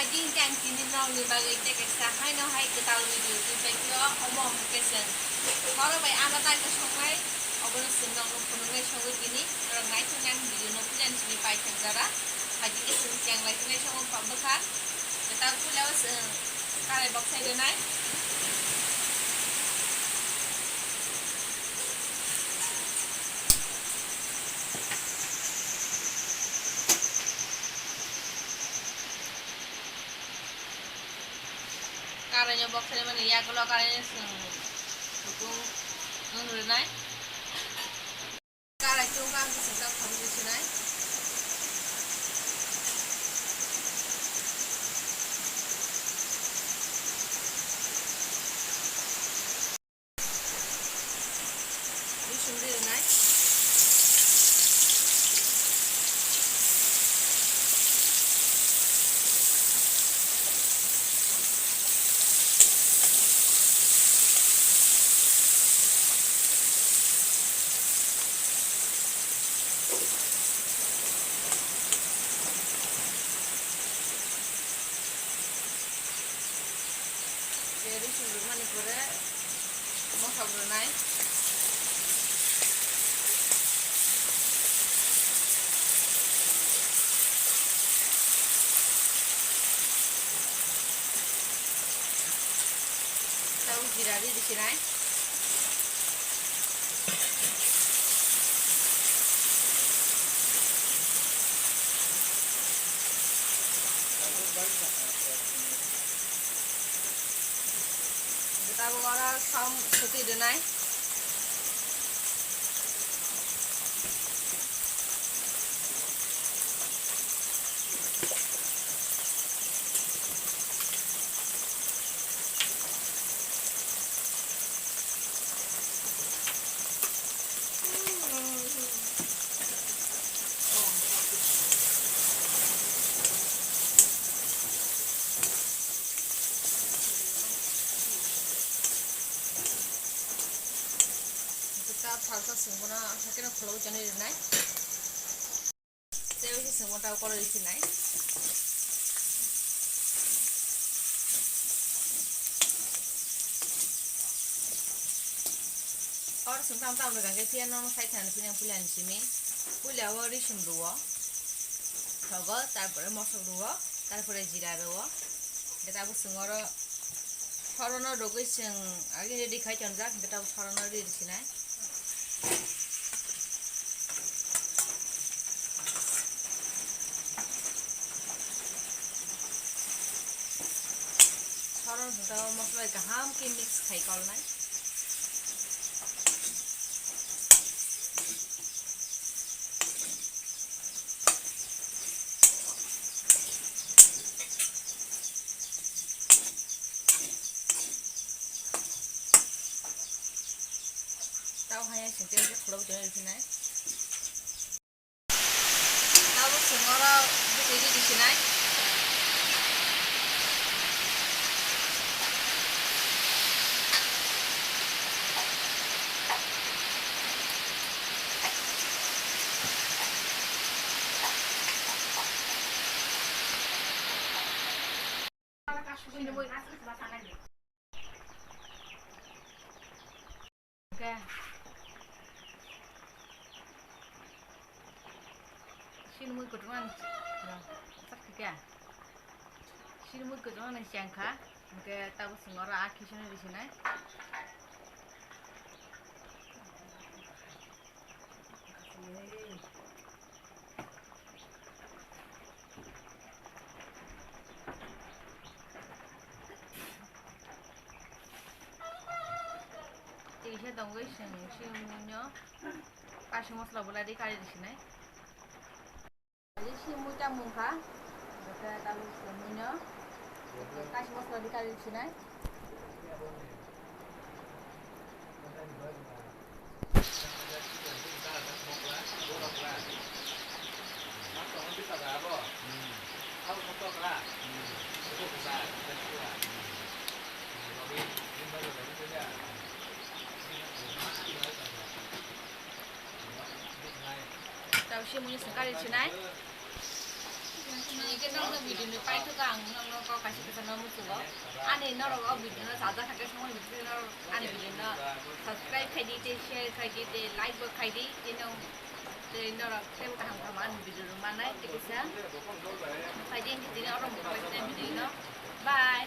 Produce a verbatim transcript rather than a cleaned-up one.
Din kang tini nokni bagwi tei kaisa haino hai kwtal video twi paikhe o, omo hwnkhe chwng norok bai ano tai kwsongnai, obono chwng nokno phunuknai songwi tini norok naithoknai ang video no puilani simi paithak jora. Hai tini chwng cheng lai tini songo bwkha kwtal puila o chwng karai boksai rwnai. Karaino boksai mani yagulo karaino chwng hutung wng rwnai. Karai chwng kang khe chwng kha phunuknai. Risum ri rwnai. Tei risum rwmani pore mothok rwnai. Tei jira ri rwsinai. Tabuk oro som suti rwnai. Tei ta salsa songbono hakhe no khulogwi tonwi rwnai. Tei isi songbo ta koloi rwsinai. Oro song tam tam rwkha khe phiya norok sai thani phini ang puila ni simi. Puila o risum rwo. Thogo, tarpore mosok rwo, tarpore jira rwo. Hwnkhe tabuk chwng oro sorono rwgwi chwng agini ready khai tonjak, hwnkhe tabuk sorono ri rwsinai. Sorono chwng tabuk moso bai kaham khe mix khai kolnai. Tamo hai sing tei khe khulok tongwi rwkhe nai. Tabuk chwng oro bwtwi ridi sinai. Hwnkhe sinimui kutung ani, sakhe khe sinimui kutung ani chengkha, hwnkhe tabuk chwng oro a khe sini risinai. Tei khe tongwi chwng sini muino kaisa mosola bolai di kari risinai. Ani sini mui ta mungkha, bwkhe tabuk chwng muino kaisa mosola di kari risinai. Tau sini mui sengkari sinai. Sini Norok no video ni paithok ang norok no kok kaisa kaisa no muchungo. Ani norok o video no chajak kha khe songwi muchungo norok ani video no subscribe khai di tei share khai di tei like bo khai di tei no tei norok tei kaham kaham ani video rok manai tei kisa khai di tini oro video no bye.